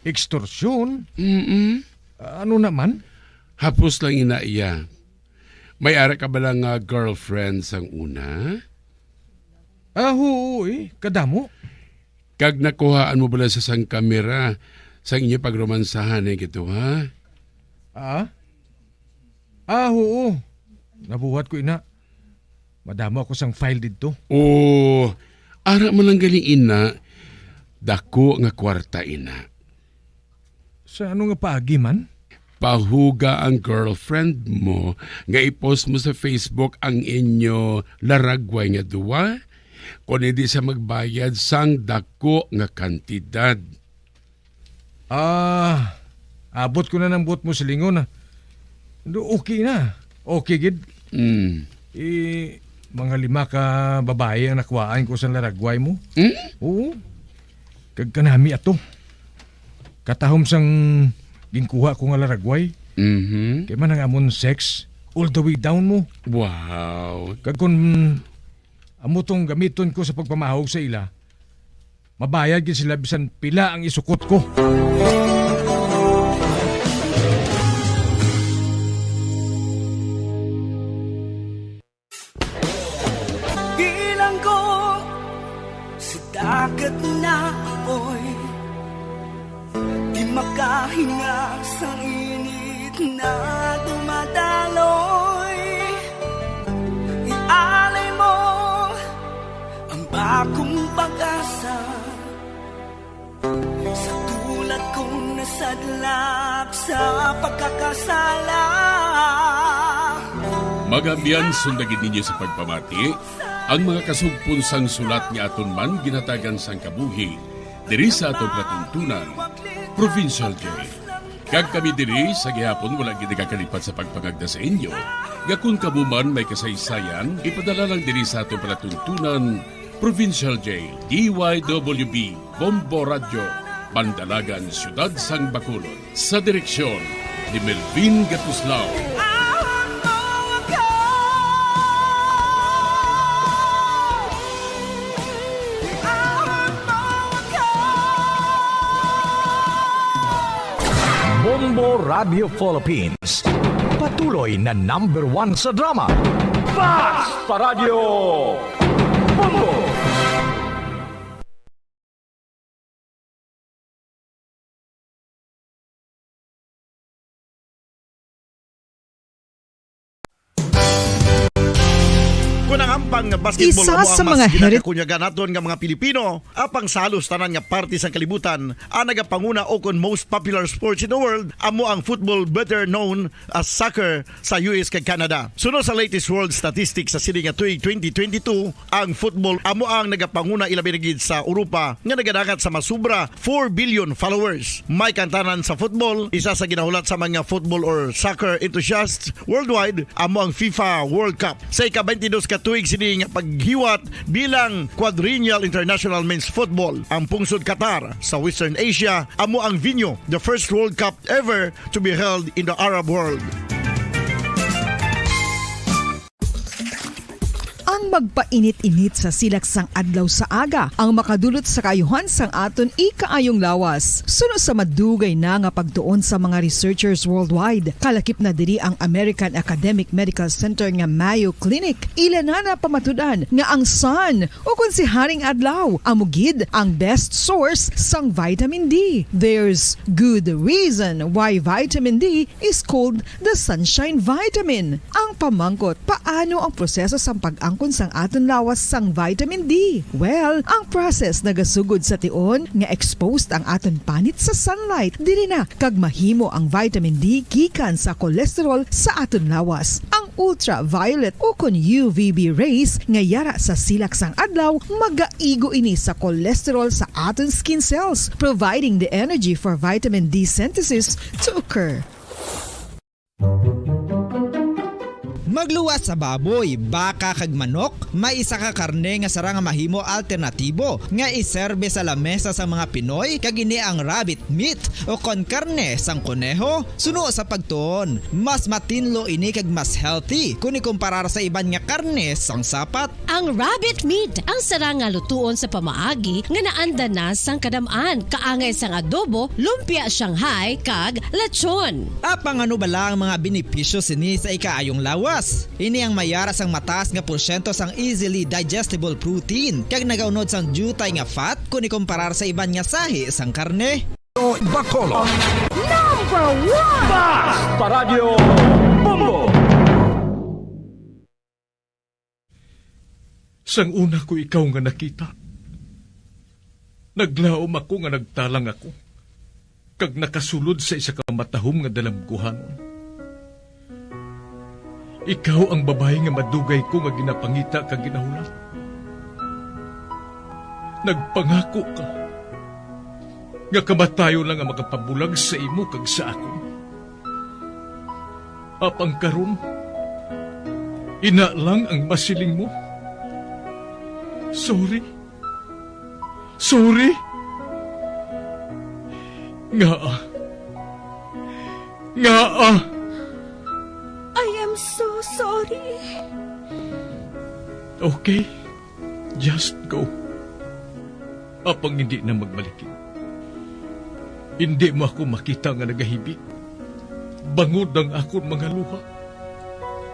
Extortion? Mm-mm. Ano naman? Hapos lang ina iya. May ara ka bala nga girlfriend sang una? Ah, oo, eh. Kadamo. Kag nakuhaan mo bala sa sang kamera sang inyo pagromansahan, eh, gito, ha? Ah? Ah, oo. Nabuhat ko, ina. Madamo ako sang file didto. Oh, ara man lang gali, ina. Dako nga kwarta, ina. Sa ano nga paagi man? Pahuga ang girlfriend mo nga i-post mo sa Facebook ang inyo laragway nga duwa, kon hindi siya magbayad sang dako nga kantidad. Ah, abot ko na nang buot mo silingon, ah. Do, okay na. Okay gid. Mm. Eh, mga lima ka babayi ang nakuhaan ko sa laragway mo. Mm? Oo. Kag kanami ato. Katahom sang ginkuha ko nga laragway. Mhm. Kay man ang amon sex, all the way down mo. Wow. Kag kun amo tong gamiton ko sa pagpamahog sa ila, mabayad gid sila bisan pila ang isukot ko. Bilanggo sa dagat na apoy, di makahinga sa init na dumadaloy. Ialay mo ang bagong pag-asa sa tulad kong nasadlak sa pagkakasala. Mga abyan, sundagin ninyo sa pagpamati ang mga kasugpon sang sulat nga aton man ginhatagan sang kabuhi diri sa aton palatuntunan, Provincial Jail. Kag kami diri sa gihapon wala gid nagakalipat sa pagpangagda sa inyo nga kon kamo man may kasaysayan, ipadala lang diri sa aton palatuntunan, Provincial Jail, D Y W B, Bombo Radyo, Bandalagan, Siyudad sang Bacolod. Sa direksyon ni Melvin Gatuslao. Bombo Radio Philippines, patuloy na number one sa drama. Basta Radyo Bombo! Kun ang ampang nga basketball Isa amo ang sa mas mga heri- ginakakunyagan naton nga mga Pilipino, apang sa halos tanan nga parte sang kalibutan, ang nagapanguna o kon most popular sports in the world amo ang football, better known as soccer, sa U S kag Canada. Suno sa latest world statistics sa sini nga tuig twenty twenty-two, ang football amo ang nagapanguna, ilabi na gid sa Europa nga nagadangat sa masubra four billion followers. May kantanan sa football, isa sa ginahulat sa mga football or soccer enthusiasts worldwide amo ang FIFA World Cup. Sa ika-twenty-dos ka tuig sini nga paghiwat bilang Quadrennial International Men's Football, ang pungsod Qatar sa Western Asia amo ang venue, the first World Cup ever to be held in the Arab world. Ang magpainit-init sa silak sang adlaw sa aga ang makadulot sa kaayuhan sang aton ikaayong lawas. Suno sa madugay na nga pagtuon sa mga researchers worldwide, kalakip na diri ang American Academic Medical Center nga Mayo Clinic. Ila na napamatud-an nga ang sun, o kon si Haring Adlaw, amo gid ang best source sang vitamin D. There's good reason why vitamin D is called the sunshine vitamin. Ang pamangkot, paano ang proseso sang pag-angkon sang aton lawas sang vitamin D? Well, ang process nagasugod sa tion nga exposed ang aton panit sa sunlight. Diri na kag mahimo ang vitamin D gikan sa cholesterol sa aton lawas. Ang ultraviolet o kon U V B rays nga yara sa silak sang adlaw magaigo ini sa cholesterol sa aton skin cells, providing the energy for vitamin D synthesis to occur. Magluwas sa baboy, baka kag manok, may isa ka karne nga sarang nga mahimo alternatibo nga iserbe sa lamesa sang mga Pinoy, kag ini ang rabbit meat o kon karne sang koneho. Suno sa pagtuon, mas matinlo ini kag mas healthy kon ikumparar sa iban nga karne sang sapat. Ang rabbit meat ang sarang nga lutuon sa pamaagi nga naanda na sang kadam-an, kaangay sang adobo, lumpia Shanghai, kag lechon. Apang ano bala ang mga benepisyo sini sa ikaayong lawas? Ini ang mayara sang mataas nga porsyento sang easily digestible protein kag nagaunod sang diutay nga fat kon ikumparar sa iban nga sahi sang karne. Bacolod. Number one! Basta Radyo Bombo! Sang una ko ikaw nga nakita, naglaom ako nga nagtalang ako, kag nakasulod sa isa ka matahom nga dalamguhanon. Ikaw ang babayi nga madugay ko nga ginapangita kag ginahulat. Nagpangako ka nga kamatayon lang ang makapabulag sa imo kag sa akon. Apang karon, ina lang ang masiling mo. Sorry. Sorry. Ngaa? Ngaa? I am so sorry. Okay. Just go. Apang hindi na magbalik. Hindi mo ako makita nga nagahibi, bangod ang akon mga luha.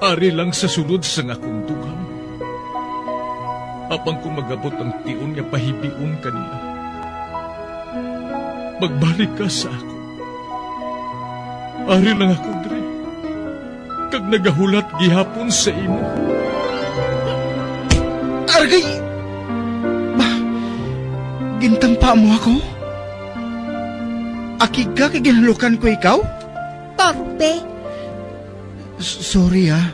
Ari lang sa sulod sang akon dugang. Apang kon mag-abot ang tion nga pahibion ka niya, magbalik ka sa akon. Ari lang ako diri, kag nagahulat gihapon sa imo. Argay! Ba, gintampa mo ako? Akig ka kay ginhalukan ko ikaw? Torpe! S-, sorry, ah.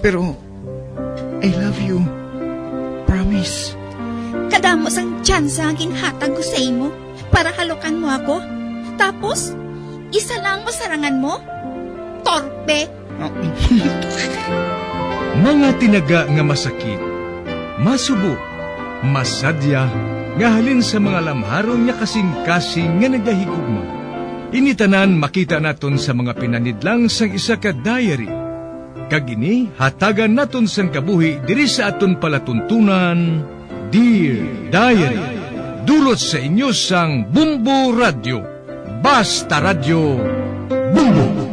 Pero I love you. Promise. Kadamo sang tsansa ang ginhatag ko sa imo para halukan mo ako. Tapos, isa lang mo sarangan mo? Torpe! Mga tinaga nga masakit, masubo, masadya, nga halin sa mga lamharon nga kasing-kasing nga nagahigugma. Ini tanan makita naton sa mga pinanidlang sang isa ka diary. Kag ini hatagan naton sang kabuhi diri sa aton palatuntunan, Dear Diary. Dulot sa inyo sang Bombo Radyo. Basta Radyo Pulong.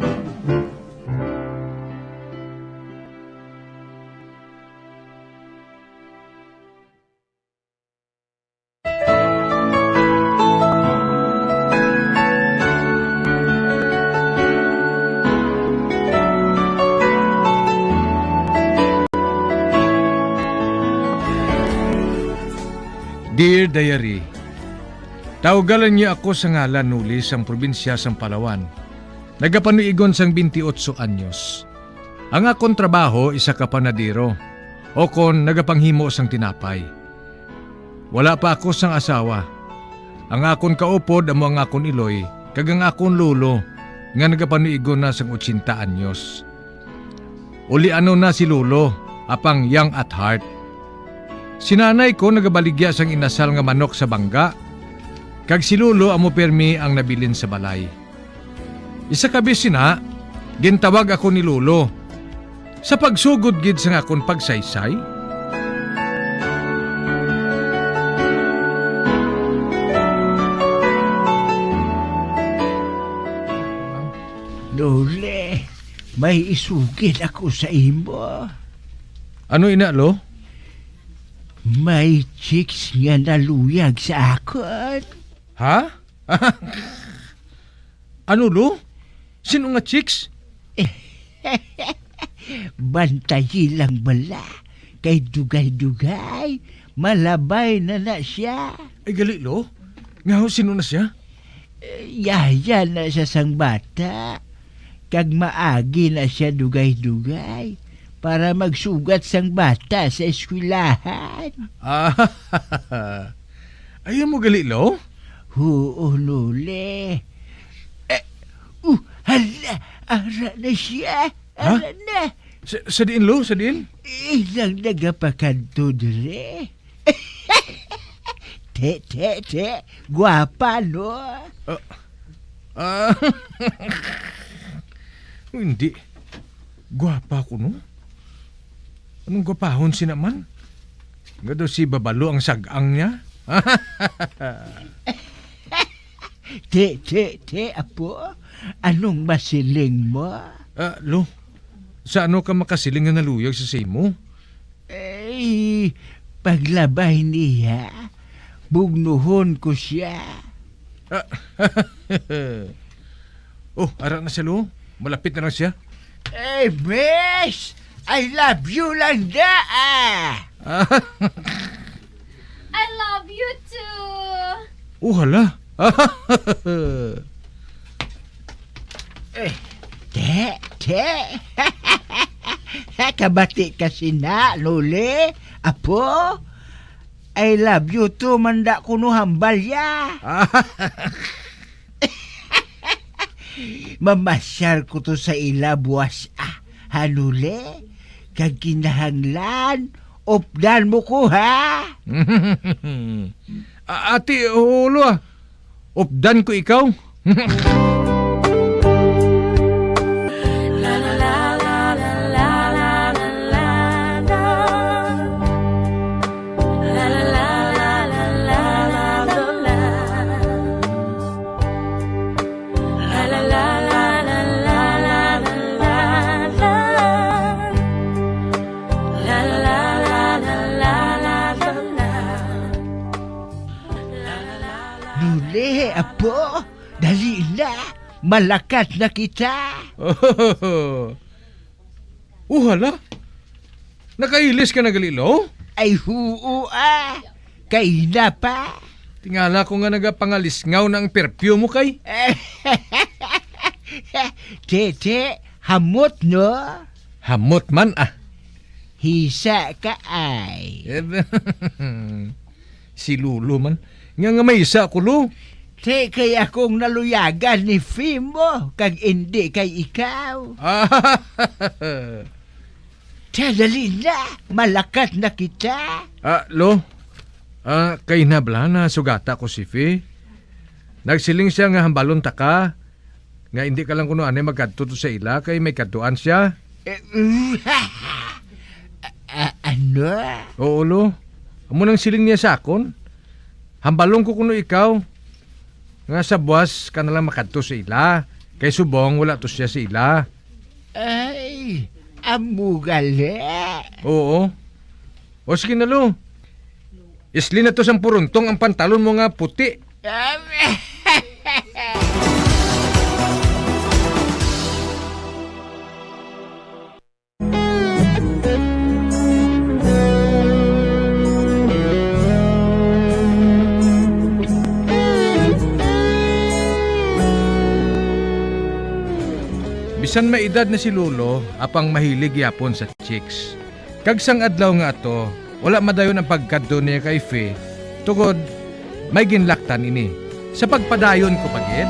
Dear Diary, tawgalan niyo ako sa ngalan Nuli sang probinsya sang Palawan. Nagapanuigon sang twenty-eight anyos. Ang akon trabaho isa ka panadero, o kon nagapanghimo sang tinapay. Wala pa ako sang asawa. Ang akon kaupod amo ang akon iloy kag ang akon lolo nga nagapanuigon na sang ochenta anyos. Ulianon na si lolo, apang young at heart. Si nanay ko nagabaligya sang inasal nga manok sa bangga, kag si lolo amo pirmi ang nabilin sa balay. Isa ka bes sina, gintawag ako ni lolo. Sa pagsugod gid sang akon pagsaysay, Nuli, may isugid ako sa imo. Ano ina, lo? May chicks nga naluyag sa akon. Ha? Ano, lo? Sino nga chicks? Bantayi lang bala, kay dugay-dugay malabay na na sia. Ay, gali, lo? Nga, sino na sia? Eh, yaya na sia sang bata, kag maagi na sia dugay-dugay para magsugat sang bata sa eskwelahan. Ah, ayaw mo gali, lo? Oo, Nuli. Eh, uh, hala, ara na sia. Ha? Ara na. Sa, sa diin, lo? Sa diin? Ilang nagapakadto diri. Te, te, te. Gwapa, no? Ah, ah. Hindi. Gwapa ko, no? Anong gwapahon sina man? Nga daw si Babalo ang sag-ang niya? Te, te, te, apo. Anong masiling mo? Ah, lo, sa ano ka makasiling nga naluyag sa simo? Ay, paglabay niya, bugnuhon ko sia. Ah, oh, ara na siya, lo. Malapit na lang siya. Ay, miss! I love you lang da, ah! Ah. I love you too. Oh, hala. Eh, te, te. Kabati ka sina, Luli, apo. I love you too, man da kuno hambal ya. Mamasyal ko to sa ila buwas, ah, ha, Luli? Kag kinahanglan, updan mo ko, ha? A-, ati, ulo, ah. Updan ko ikaw. Dali, apo. Dali na. Malakat na kita. Oh, hala. Nakailis ka na gali, lo? Ay, huo, ah. Kaina pa. Tingala ko nga nagapangalisngaw na ang perfume mo kay. Tete, hamot, no? Hamot man, ah. Hisa ka, ay. Si Lolo man. Nga, nga may isa ako, Lo. Ti kay akong naluyagan ni Fimo, kag indi kay ikaw. Ah. Ti, dali na, malakat na kita. Ah, Lo. Ah, kay nabla na sugata ko si Fi. Nagsiling siya nga hambalon ta ka, nga indi ka lang kuno anay magkadto to sa ila kay may kadtuan siya. Eh, a-, a-, ano? Oo, Lo. Amo nang siling niya sa akon. Hambalon ko kuno ikaw nga sa buwas ka na lang makadto sa ila Kay subong wala to siya sa ila. Ay, amo gali. Oo. O sige na, Lo. Isli na to sang puruntong ang pantalon mo nga puti. Bisan may edad na si Lolo, apang mahilig yapon sa chicks. Kag sang adlaw nga ato, wala madayon ang pagkadto niya kay Fe, tungod may ginlaktan ini. Sa pagpadayon ko pa gid.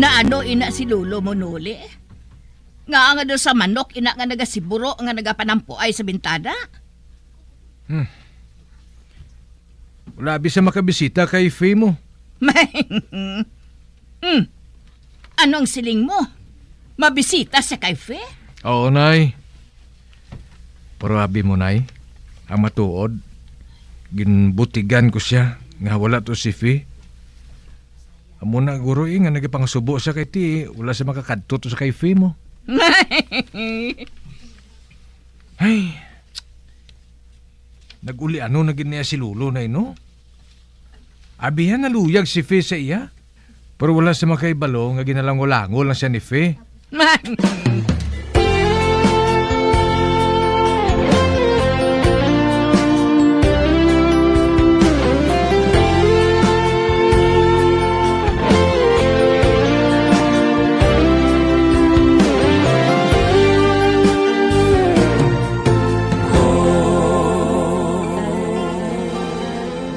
Naano ina si Lolo mo, Noli? Nga nga daw sa manok ina nga nagasiburo nga nagapanampuay sa bintana? Hmm. Wala abi sa makabisita kay Fe mo. Hmm. Ano ang siling mo? Mabisita sa kay Fe? Oo, Nay. Pero abi mo, Nay, ang matuod, ginbutigan ko siya nga wala to si Fe. Amo na guro, eh, nga nagapangasubo siya kay ti, wala siya makakadto to sa kay Fe mo. Ay, nag-uli ano na gid niya si Lolo, Nay, no? Abi, ha, naluyag si Fe sa iya. Pero wala siya makaibalo nga ginalango-lango lang siya ni Fe.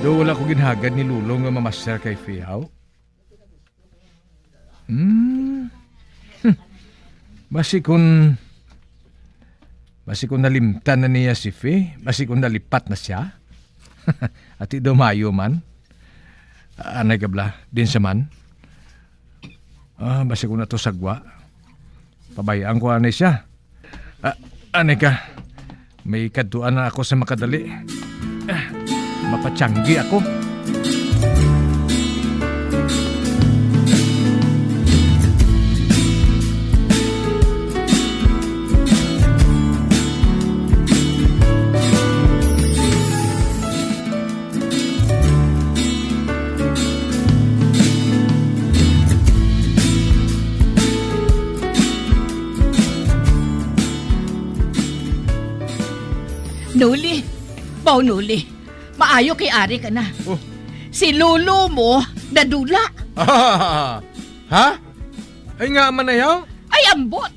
Do, wala ko ginhagad ni Lolo nga mamasyal kay Fe, haw? Hmm. Hmm. Basi kun, basi kun nalimtan na niya si Fe, basi kun nalipat na siya. Ati daw maayo man. Anay ka bala, din sa man. Ah, basi kun ato sagwa. Pabayaan ko anay siya. Ah, anay ka. May kadtuan na ako sa makadali. Ah, mapatiyanggi ako. Noli, baw Noli, maayo kay ari ka na. Oh. Si lolo mo nadula. Ha? Ay nga man ayaw? Ay, ambot!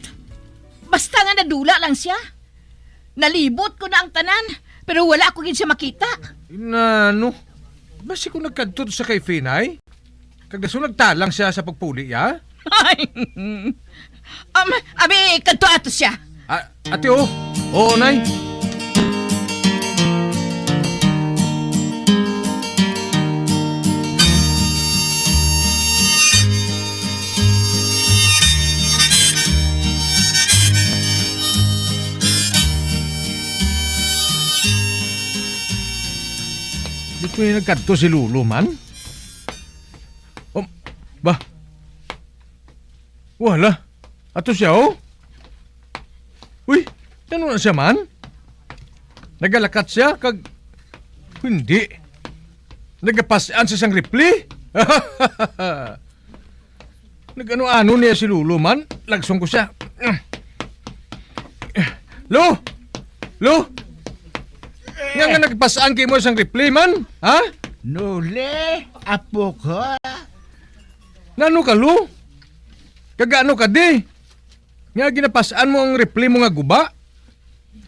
Basta nga nadula lang siya. Nalibot ko na ang tanan, pero wala ko gid siya makita. Nano? Basi ko nagkadto sa kay Finay? Kag dason nagtalang siya sa pagpuli, ya? Ay, um, abi, kadto ato siya. Ah, ate, oh. Oo, Nay. Dito yung nagkadto si Lolo man. Oh, ba? Wala. Ato siya, oh. Uy, ano na siya man? Nagalakat siya, kag hindi. Nagapas-an sa sang ripli. Nag-ano-ano niya si Lolo man. Lagson ko siya. Lo! Lo! Nga nga nagpas-an kay mo sang ripli man, ha? Nuli, apo ko. Nano ka, Lo? Kag ano ka di? Nga ginapas-an mo ang ripli mo nga guba?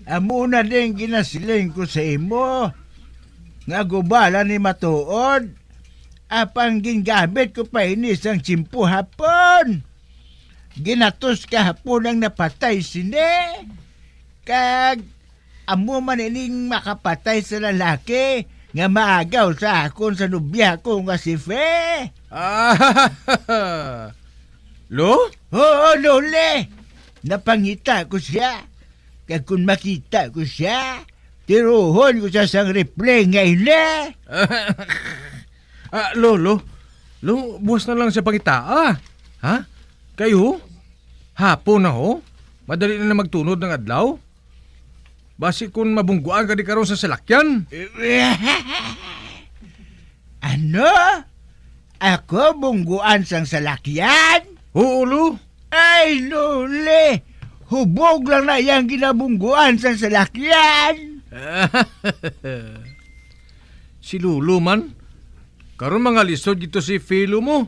Amo na din ginasiling ko sa imo, nga guba lang ni matuod, apang gingamit ko pa ini sang tiyempo hapon. Ginatos ka hapon ang napatay sini, kag amo man ining makapatay sa lalaki nga maagaw sa akon sa nobya ko nga si Fe. Ah, Lo? Oo, Lole. Napangita ko siya. Kag kung makita ko siya, tiruhon ko siya sang rifle nga ini. Ah, Lolo, Lo, buwas na lang sa pangitaa. Ha? Kayo? Hapon na, ho? Madali na, na magtunod ng adlaw. Basi kung mabungguan ka di karon sa salakyan. Ano? Ako bungguan sang salakyan? Oo, Lo. Ay, Luli! Hubog lang na iyang ginabungguan sang salakyan. Si Lolo man. Karon mga lisod gito si Felo mo.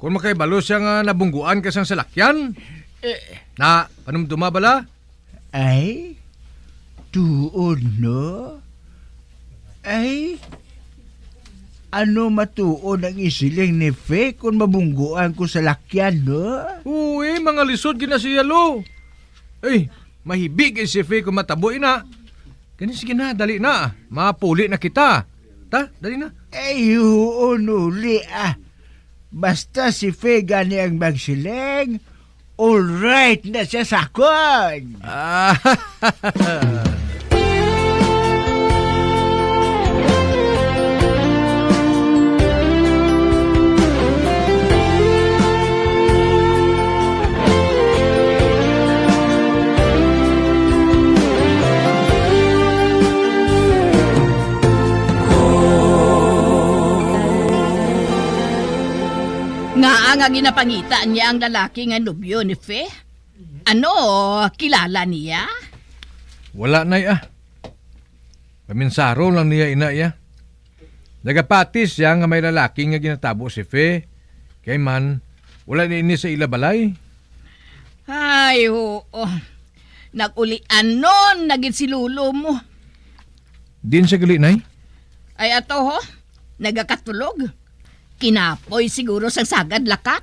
Kung makaibalo siya nga nabungguan ka sang salakyan. Eh. Na, panumduma bala? Ay, tuod, no? Ay, ano matuod ang isiling ni Fe kung mabungguan ko sa lakyan, no? Uy, mga lisod gina siya, Lo. Ay, mahibi kay si Fe kung matabo ina. Gani, sige na, dali na. Mapuli na kita. Ta, dali na. Ay, oo, Nuli, ah. Basta si Fe gani ang magsiling, all right na siya sa akon. Ah. Ngaa nga ginapangita niya ang lalaki nga nobyo ni Fe? Ano, kilala niya? Wala, Nay, ah. Paminsaro lang niya ina iya. Nagapati siya nga may lalaki nga ginatabo si Fe. Kay man, wala na ini sa ila balay. Ay, oo. Nag-ulianon na gid si Lolo mo. Din siya gali, Nay? Ay, ato, ho. Nagakatulog. Kinapoy siguro sang sagad lakat.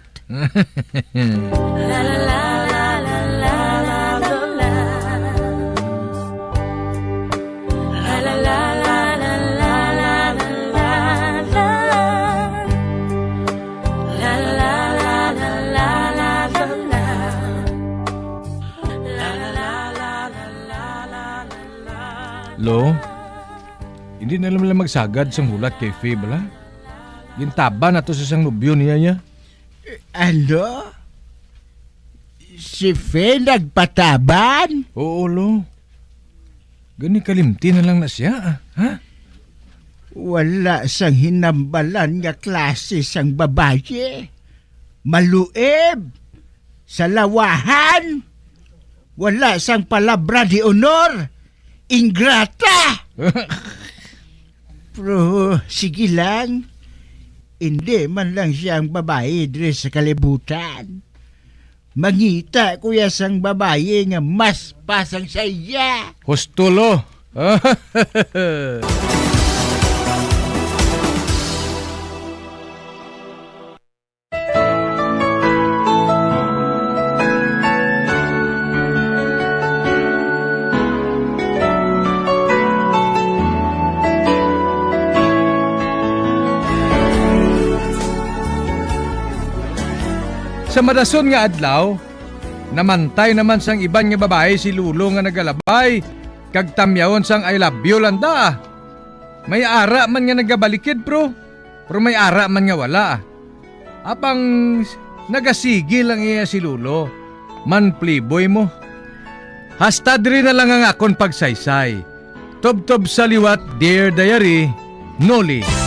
Lo, hindi na lang magsagad sang hulat kay Fe, bala? Gintaban nato sa sang nobyo niya, niya. Ano? Si Fe nagpataban? Oo, Lo. Gani kalimti na lang na siya, ah, ha? Wala sang hinambalan nga klase sang babayi. Maluib, salawahan, wala sang palabra de honor, ingrata. Pero sige lang, indi man lang siya ang babayi diri sa kalibutan. Mangita ko ya sang babayi nga mas pa sang sa iya. Husto, Lo. Sa madason nga adlaw, namantay naman sang iban nga babayi si Lolo nga nagalabay, kag tamyawon sang "I love you" lang da. May ara man nga nagabalikid, pero, pero may ara man nga wala. Apang nagasigi lang iya si Lolo, man playboy mo. Hasta diri na lang ang akon pagsaysay. Tubtob sa liwat, Dear Diary, Noli.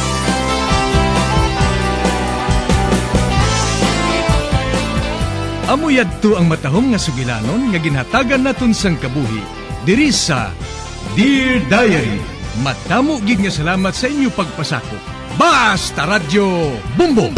Amo yadto ang matahom nga sugilanon nga ginhatagan naton sang kabuhi diri sa Dear Diary. Madamo gid nga salamat sa inyo pagpasakop. Basta Radyo Bumbong!